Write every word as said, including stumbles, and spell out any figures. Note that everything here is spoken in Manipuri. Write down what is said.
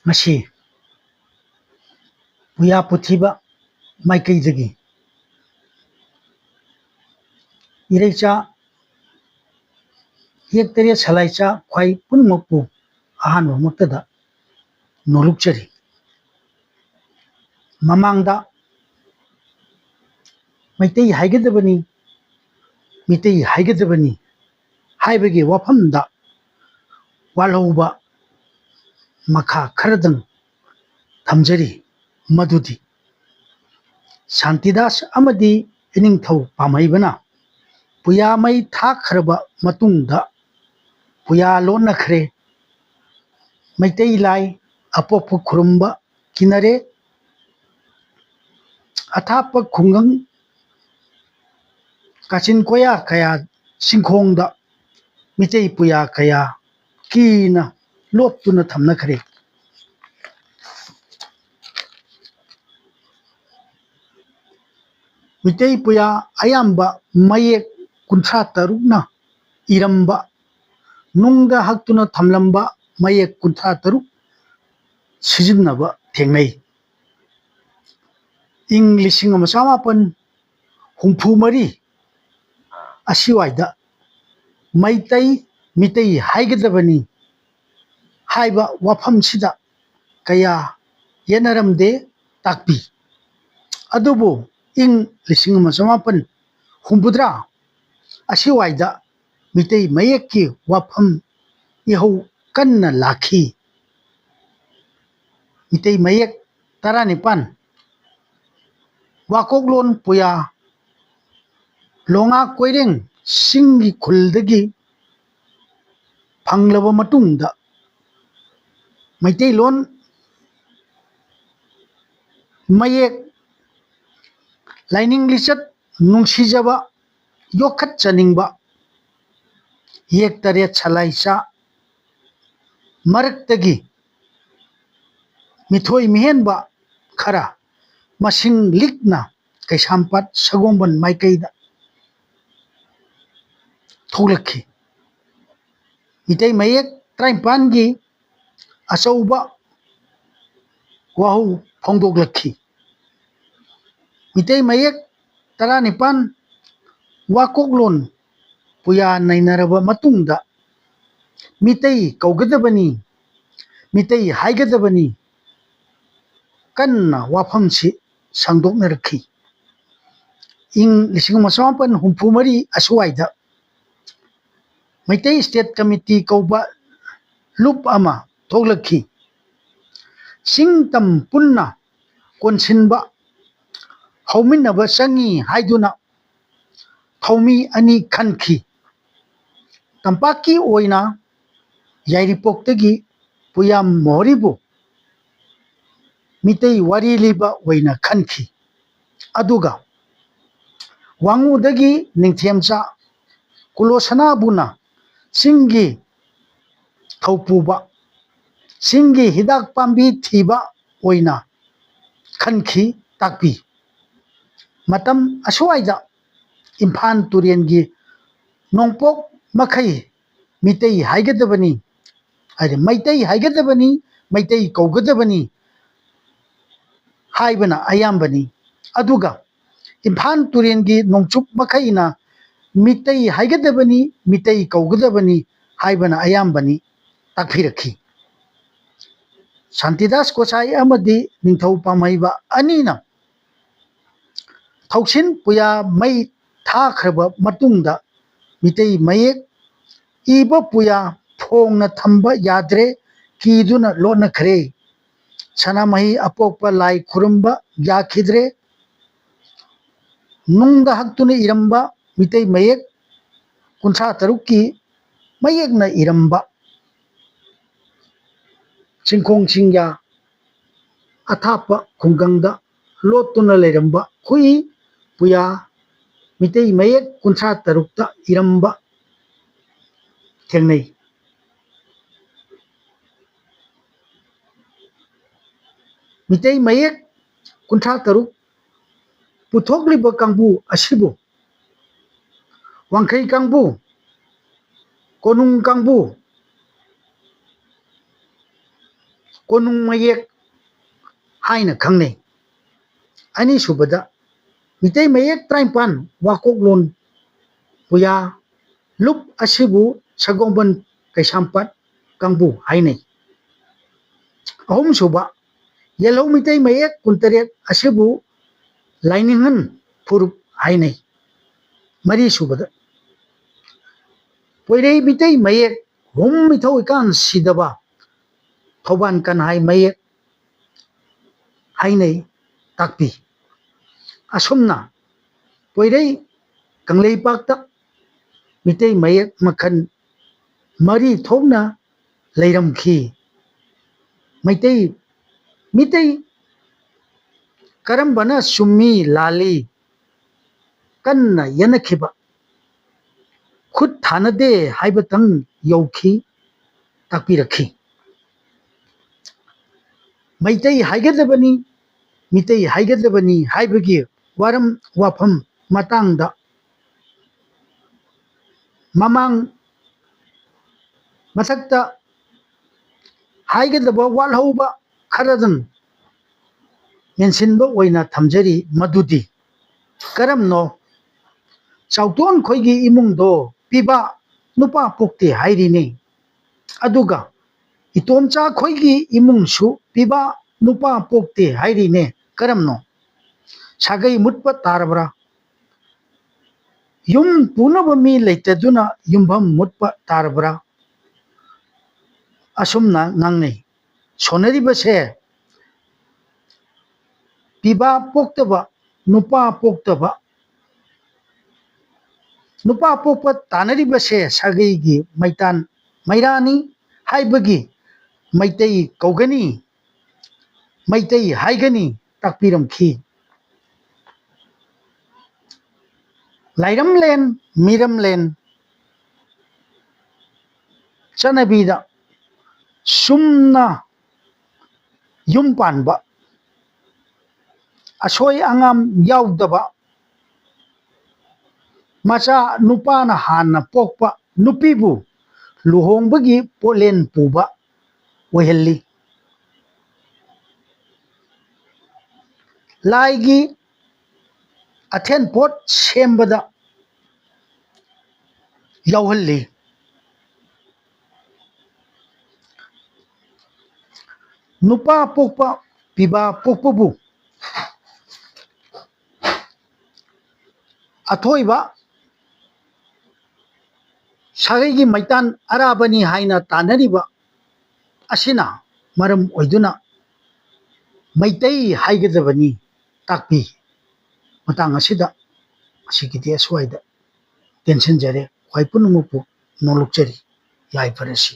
ꯉꯁꯤ ꯄꯨꯌꯥ ꯄꯨꯊꯤꯕ ꯃꯥꯏꯀꯩꯗꯒꯤ ꯏꯔꯩꯆꯥ ꯌꯦꯛꯇꯔꯦꯠ ꯁꯂꯥꯏꯆꯥ ꯈ꯭ꯋꯥꯏ ꯄꯨꯝꯅꯃꯛꯄꯨ ꯑꯍꯥꯟꯕꯃꯛꯇꯗ ꯅꯣꯂꯨꯛꯆꯔꯤ꯫ ꯃꯃꯥꯡꯗ ꯃꯩꯇꯩ ꯍꯥꯏꯒꯗꯕꯅꯤ, ꯃꯤꯇꯩ ꯍꯥꯏꯒꯗꯕꯅꯤ ꯍꯥꯏꯕꯒꯤ ꯋꯥꯐꯝꯗ ꯋꯥꯜꯍꯧꯕ ꯃꯈꯥ ꯈꯔꯗꯪ ꯊꯝꯖꯔꯤ꯫ ꯃꯗꯨꯗꯤ ꯁꯥꯟꯇꯤꯗꯥꯁ ꯑꯃꯗꯤ ꯏꯅꯤꯡꯊꯧ ꯄꯥꯝꯍꯩꯕꯅ ꯄꯨꯌꯥ ꯃꯩ ꯊꯥꯈ꯭ꯔꯕ ꯃꯇꯨꯡꯗ ꯄꯨꯌꯥ ꯂꯣꯟꯅꯈ꯭ꯔꯦ꯫ ꯃꯩꯇꯩ ꯂꯥꯏ ꯑꯄꯣꯛꯄ ꯈꯨꯔꯨꯝꯕ ꯀꯤꯅꯔꯦ꯫ ꯑꯊꯥꯞꯄ ꯈꯨꯡꯒꯪ ꯀꯥꯆꯤꯟ ꯀꯣꯌꯥ ꯀꯌꯥ ꯆꯤꯡꯈꯣꯡꯗ ꯃꯤꯇꯩ ꯄꯨꯌꯥ ꯀꯌꯥ ꯀꯤꯅ ꯂꯣꯠꯇꯨꯅ ꯊꯝꯅꯈ꯭ꯔꯦ꯫ ꯃꯤꯇꯩ ꯄꯨꯌꯥ ꯑꯌꯥꯝꯕ ꯃꯌꯦꯛ ꯀꯨꯟꯊ꯭ꯔꯥ ꯇꯔꯨꯛꯅ ꯏꯔꯝꯕ, ꯅꯨꯡꯗ ꯍꯛꯇꯨꯅ ꯊꯝꯂꯝꯕ ꯃꯌꯦꯛ ꯀꯨꯟꯊ꯭ꯔꯥ ꯇꯔꯨꯛ ꯁꯤꯖꯤꯟꯅꯕ ꯊꯦꯡꯅꯩ꯫ ꯏꯪ ꯂꯤꯁꯤꯡ ꯑꯃ ꯆꯃꯥꯄꯟ ꯍꯨꯝꯐꯨ ꯃꯔꯤ ꯑꯁꯤꯋꯥꯏꯗ ꯃꯩꯇꯩ, ꯃꯤꯇꯩ ꯍꯥꯏꯒꯗꯕꯅꯤ ꯍꯥꯏꯕ ꯋꯥꯐꯝꯁꯤꯗ ꯀꯌꯥ ꯌꯦꯠꯅꯔꯝꯗꯦ ꯇꯥꯛꯄꯤ꯫ ꯑꯗꯨꯕꯨ ꯏꯪ ꯂꯤꯁꯤꯡ ꯑꯃ ꯆꯃꯥꯄꯟ ꯍꯨꯝꯐꯨꯇꯔꯥ ꯑꯁꯤꯋꯥꯏꯗ ꯃꯤꯇꯩ ꯃꯌꯦꯛꯀꯤ ꯋꯥꯐꯝ ꯏꯍꯧ ꯀꯟꯅ ꯂꯥꯛꯈꯤ꯫ ꯃꯤꯇꯩ ꯃꯌꯦꯛ ꯇꯔꯥꯅꯤꯄꯥꯟ, ꯋꯥꯀꯣꯛꯂꯣꯟ ꯄꯨꯌꯥ, ꯂꯣꯉꯥ ꯀꯣꯏꯔꯦꯡ ꯆꯤꯡꯒꯤ ꯈꯨꯜꯗꯒꯤ ꯐꯪꯂꯕ ꯃꯇꯨꯡꯗ ꯃꯩꯇꯩꯂꯣꯟ ꯃꯌꯦꯛ, ꯂꯥꯏꯅꯤꯡ ꯂꯤꯆꯠ, ꯅꯨꯡꯁꯤꯖꯕ, ꯌꯣꯛꯈꯠꯆꯅꯤꯡꯕ ꯌꯦꯛ ꯇꯔꯦꯠ ꯁꯂꯥꯏꯆꯥ ꯃꯔꯛꯇꯒꯤ ꯃꯤꯊꯣꯏ ꯃꯤꯍꯦꯟꯕ ꯈꯔ ꯃꯁꯤꯡ ꯂꯤꯛꯅ ꯀꯩꯁꯥꯝꯄꯥꯠ ꯁꯒꯣꯜꯕꯟ ꯃꯥꯏꯀꯩꯗ ꯊꯣꯛꯂꯛꯈꯤ꯫ ꯃꯤꯇꯩ ꯃꯌꯦꯛ ꯇꯔꯥꯅꯤꯄꯥꯟꯒꯤ ꯑꯆꯧꯕ ꯋꯥꯍꯧ ꯐꯣꯡꯗꯣꯛꯂꯛꯈꯤ꯫ ꯃꯤꯇꯩ ꯃꯌꯦꯛ ꯇꯔꯥꯅꯤꯄꯥꯟ ꯋꯥꯀꯣꯛꯂꯣꯟ ꯄꯨꯌꯥ ꯅꯩꯅꯔꯕ ꯃꯇꯨꯡꯗ ꯃꯤꯇꯩ ꯀꯧꯒꯗꯕꯅꯤ, ꯃꯤꯇꯩ ꯍꯥꯏꯒꯗꯕꯅꯤ ꯀꯟꯅ ꯋꯥꯐꯝꯁꯤ ꯁꯥꯡꯗꯣꯛꯅꯔꯛꯈꯤ꯫ ꯏꯪ ꯂꯤꯁꯤꯡ ꯑꯃ ꯆꯃꯥꯄꯟ ꯍꯨꯝꯐꯨ ꯃꯔꯤ ꯑꯁꯨꯋꯥꯏꯗ ꯃꯩꯇꯩ ꯁ꯭ꯇꯦꯠ ꯀꯃꯤꯇꯤ ꯀꯧꯕ ꯂꯨꯞ ꯑꯃ ꯊꯣꯛꯂꯛꯈꯤ꯫ ꯆꯤꯡ ꯇꯝ ꯄꯨꯟꯅ ꯀꯣꯟꯁꯤꯟꯕ ꯍꯧꯃꯤꯟꯅꯕ ꯆꯪꯏ ꯍꯥꯏꯗꯨꯅ ꯊꯧꯃꯤ ꯑꯅꯤ ꯈꯟꯈꯤ꯫ ꯇꯝꯄꯥꯛꯀꯤ ꯑꯣꯏꯅ ꯌꯥꯏꯔꯤꯄꯣꯛꯇꯒꯤ ꯄꯨꯌꯥꯝ ꯃꯣꯍꯣꯔꯤꯕꯨ ꯃꯤꯇꯩ ꯋꯥꯔꯤ ꯂꯤꯕ ꯑꯣꯏꯅ ꯈꯟꯈꯤ꯫ ꯑꯗꯨꯒ ꯋꯥꯉꯨꯗꯒꯤ ꯅꯤꯡꯊꯦꯝꯆꯥ ꯀꯨꯂꯣꯁꯅꯥꯕꯨꯅ ꯆꯤꯡꯒꯤ ꯊꯧꯄꯨꯕ, ꯆꯤꯡꯒꯤ ꯍꯤꯗꯥꯛ ꯄꯥꯝꯕꯤ ꯊꯤꯕ ꯑꯣꯏꯅ ꯈꯟꯈꯤ, ꯇꯥꯛꯄꯤ꯫ ꯃꯇꯝ ꯑꯁ꯭ꯋꯥꯏꯗ ꯏꯝꯐꯥꯜ ꯇꯨꯔꯦꯜꯒꯤ ꯅꯣꯡꯄꯣꯛ ꯃꯈꯩ ꯃꯤꯇꯩ ꯍꯥꯏꯒꯗꯕꯅꯤ, ꯍꯥꯏꯗꯤ ꯃꯩꯇꯩ ꯍꯥꯏꯒꯗꯕꯅꯤ, ꯃꯩꯇꯩ ꯀꯧꯒꯗꯕꯅꯤ ꯍꯥꯏꯕꯅ ꯑꯌꯥꯝꯕꯅꯤ꯫ ꯑꯗꯨꯒ ꯏꯝꯐꯥꯜ ꯇꯨꯔꯦꯜꯒꯤ ꯅꯣꯡꯆꯨꯞ ꯃꯈꯩꯅ ꯃꯤꯇꯩ ꯍꯥꯏꯒꯗꯕꯅꯤ, ꯃꯤꯇꯩ ꯀꯧꯒꯗꯕꯅꯤ ꯍꯥꯏꯕꯅ ꯑꯌꯥꯝꯕꯅꯤ ꯇꯥꯛꯄꯤꯔꯛꯈꯤ꯫ ꯁꯥꯟꯇꯤꯗꯥꯁ ꯒꯣꯁꯥꯏ ꯑꯃꯗꯤ ꯅꯤꯡꯊꯧ ꯄꯥꯝꯍꯩꯕ ꯑꯅꯤꯅ ꯊꯧꯁꯤꯟ ꯄꯨꯌꯥ ꯃꯩ ꯊꯥꯈ꯭ꯔꯕ ꯃꯇꯨꯡꯗ ꯃꯤꯇꯩ ꯃꯌꯦꯛ ꯏꯕ ꯄꯨꯌꯥ ꯐꯣꯡꯅ ꯊꯝꯕ ꯌꯥꯗ꯭ꯔꯦ, ꯀꯤꯗꯨꯅ ꯂꯣꯠꯅꯈ꯭ꯔꯦ꯫ ꯁꯅꯥꯃꯍꯤ ꯑꯄꯣꯛꯄ ꯂꯥꯏ ꯈꯨꯔꯨꯝꯕ ꯌꯥꯈꯤꯗ꯭ꯔꯦ꯫ ꯅꯨꯡꯗ ꯍꯛꯇꯨꯅ ꯏꯔꯝꯕ ꯃꯤꯇꯩ ꯃꯌꯦꯛ ꯀꯨꯟꯊ꯭ꯔꯥ ꯇꯔꯨꯛꯀꯤ ꯃꯌꯦꯛꯅ ꯏꯔꯝꯕ ꯆꯤꯡꯈꯣꯡ ꯆꯤꯡꯌꯥ ꯑꯊꯥꯞꯄ ꯈꯨꯡꯒꯪꯗ ꯂꯣꯠꯇꯨꯅ ꯂꯩꯔꯝꯕ ꯈꯨꯏ ꯄꯨꯌꯥ ꯃꯤꯇꯩ ꯃꯌꯦꯛ ꯀꯨꯟꯊ꯭ꯔꯥ ꯇꯔꯨꯛꯇ ꯏꯔꯝꯕ ꯊꯦꯡꯅꯩ꯫ ꯃꯤꯇꯩ ꯃꯌꯦꯛ ꯀꯨꯟꯊ꯭ꯔꯥ ꯇꯔꯨꯛ ꯄꯨꯊꯣꯛꯂꯤꯕ ꯀꯥꯡꯕꯨ ꯑꯁꯤꯕꯨ ꯋꯥꯡꯈꯩ ꯀꯥꯡꯕꯨ, ꯀꯣꯅꯨꯡ ꯀꯥꯡꯕꯨ, ꯀꯣꯅꯨꯡ ꯃꯌꯦꯛ, ꯍꯥꯏꯅ ꯈꯪꯅꯩ꯫ ꯑꯅꯤꯁꯨꯕꯗ, ꯃꯤꯇꯩ ꯃꯌꯦꯛ ꯇꯔꯥꯅꯤꯄꯥꯟ ꯋꯥꯀꯣꯛꯂꯣꯟ ꯄꯨꯌꯥ ꯂꯨꯞ ꯑꯁꯤꯕꯨ ꯁꯒꯣꯜꯕꯟ ꯀꯩꯁꯥꯝꯄꯥꯠ ꯀꯥꯡꯕꯨ ꯍꯥꯏꯅꯩ꯫ ꯑꯍꯨꯝꯁꯨꯕ, ꯌꯦꯜꯍꯧ ꯃꯤꯇꯩ ꯃꯌꯦꯛ ꯀꯨꯟꯇꯔꯦꯠ ꯑꯁꯤꯕꯨ ꯂꯥꯏꯅꯤꯡꯍꯟ ꯐꯨꯔꯨꯞ ꯍꯥꯏꯅꯩ꯫ ꯃꯔꯤꯁꯨꯕꯗ, ꯄꯣꯏꯔꯩ ꯃꯤꯇꯩ ꯃꯌꯦꯛ ꯍꯨꯝ ꯃꯤꯊꯧ ꯏꯀꯥꯟ ꯁꯤꯗꯕ ꯊꯧꯕꯥꯜ ꯀꯟꯍꯥꯏ ꯃꯌꯦꯛ ꯍꯥꯏꯅꯩ ꯇꯥꯛꯄꯤ꯫ ꯑꯁꯨꯝꯅ ꯄꯣꯏꯔꯩ ꯀꯪꯂꯩꯄꯥꯛꯇ ꯃꯤꯇꯩ ꯃꯌꯦꯛ ꯃꯈꯜ ꯃꯔꯤ ꯊꯣꯛꯅ ꯂꯩꯔꯝꯈꯤ꯫ ꯃꯩꯇꯩ, ꯃꯤꯇꯩ ꯀꯔꯝꯕꯅ ꯆꯨꯝꯃꯤ ꯂꯥꯜꯂꯤ ꯀꯟꯅ ꯌꯦꯠꯅꯈꯤꯕ, ꯈꯨꯠ ꯊꯥꯅꯗꯦ ꯍꯥꯏꯕꯇꯪ ꯌꯧꯈꯤ, ꯇꯥꯛꯄꯤꯔꯛꯈꯤ꯫ ꯃꯩꯇꯩ ꯍꯥꯏꯒꯗꯕꯅꯤ, ꯃꯤꯇꯩ ꯍꯥꯏꯒꯗꯕꯅꯤ ꯍꯥꯏꯕꯒꯤ ꯋꯥꯔꯝ ꯋꯥꯐꯝ ꯃꯇꯥꯡꯗ ꯃꯃꯥꯡ ꯃꯊꯛꯇ ꯍꯥꯏꯒꯗꯕ ꯋꯥꯠꯍꯧꯕ ꯈꯔꯗꯪ ꯃꯦꯟꯁꯤꯟꯕ ꯑꯣꯏꯅ ꯊꯝꯖꯔꯤ꯫ ꯃꯗꯨꯗꯤ ꯀꯔꯝꯅꯣ? ꯆꯥꯎꯇꯣꯟ ꯈꯣꯏꯒꯤ ꯏꯃꯨꯡꯗꯣ ꯄꯤꯕ ꯅꯨꯄꯥ ꯄꯣꯛꯇꯦ ꯍꯥꯏꯔꯤꯅꯤ꯫ ꯑꯗꯨꯒ ꯏꯇꯣꯝꯆꯥ ꯈꯣꯏꯒꯤ ꯏꯃꯨꯡꯁꯨ ꯄꯤꯕ ꯅꯨꯄꯥ ꯄꯣꯛꯇꯦ ꯍꯥꯏꯔꯤꯅꯦ꯫ ꯀꯔꯝꯅꯣ? ꯁꯥꯒꯩ ꯃꯨꯠꯄ ꯇꯥꯔꯕ꯭ꯔꯥ? ꯌꯨꯝ ꯄꯨꯅꯕ ꯃꯤ ꯂꯩꯇꯗꯨꯅ ꯌꯨꯝꯐꯝ ꯃꯨꯠꯄ ꯇꯥꯔꯕ꯭ꯔꯥ? ꯑꯁꯨꯝꯅ ꯉꯥꯡꯅꯩ꯫ ꯁꯣꯟꯅꯔꯤꯕꯁꯦ ꯄꯤꯕꯥ ꯄꯣꯛꯇꯕ, ꯅꯨꯄꯥ ꯄꯣꯛꯇꯕ, ꯅꯨꯄꯥ ꯄꯣꯛꯄ ꯇꯥꯅꯔꯤꯕꯁꯦ ꯁꯥꯒꯩꯒꯤ ꯃꯩꯇꯥꯟ ꯃꯩꯔꯥꯅꯤ ꯍꯥꯏꯕꯒꯤ ꯃꯩꯇꯩ ꯀꯧꯒꯅꯤ, ꯃꯩꯇꯩ ꯍꯥꯏꯒꯅꯤ ꯇꯥꯛꯄꯤꯔꯝꯈꯤ꯫ ꯂꯥꯏꯔꯝꯂꯦꯟ, ꯃꯤꯔꯝꯂꯦꯟ ꯆꯠꯅꯕꯤꯗ ꯆꯨꯝꯅ ꯌꯨꯝ ꯄꯥꯟꯕ, ꯑꯁꯣꯏ ꯑꯉꯥꯝ ꯌꯥꯎꯗꯕ, ꯃꯆꯥ ꯅꯨꯄꯥꯅ ꯍꯥꯟꯅ ꯄꯣꯛꯄ ꯅꯨꯄꯤꯕꯨ ꯂꯨꯍꯣꯡꯕꯒꯤ ꯄꯣꯠꯂꯦꯟ ꯄꯨꯕ ꯑꯣꯏꯍꯜꯂꯤ꯫ ꯂꯥꯏꯒꯤ ꯑꯊꯦꯟ ꯄꯣꯠ ꯁꯦꯝꯕꯗ ꯌꯥꯎꯍꯜꯂꯤ꯫ ꯅꯨꯄꯥ ꯄꯣꯛꯄ, ꯄꯤꯕꯥ ꯄꯣꯛꯄꯕꯨ ꯑꯊꯣꯏꯕ ꯁꯥꯒꯩꯒꯤ ꯃꯩꯇꯥꯟ ꯑꯔꯥꯕꯅꯤ ꯍꯥꯏꯅ ꯇꯥꯟꯅꯔꯤꯕ ꯑꯁꯤꯅ ꯃꯔꯝ ꯑꯣꯏꯗꯨꯅ ꯃꯩꯇꯩ ꯍꯥꯏꯒꯗꯕꯅꯤ ꯇꯥꯛꯄꯤ꯫ ꯃꯇꯥꯡ ꯑꯁꯤꯗ ꯉꯁꯤꯒꯤꯗꯤ ꯑꯁ꯭ꯋꯥꯏꯗ ꯇꯦꯟꯁꯤꯟꯖꯔꯦ꯫ ꯈ꯭ꯋꯥꯏ ꯄꯨꯝꯅꯃꯛꯄꯨ ꯅꯣꯂꯨꯛꯆꯔꯤ꯫ ꯌꯥꯏꯐꯔꯁꯤ꯫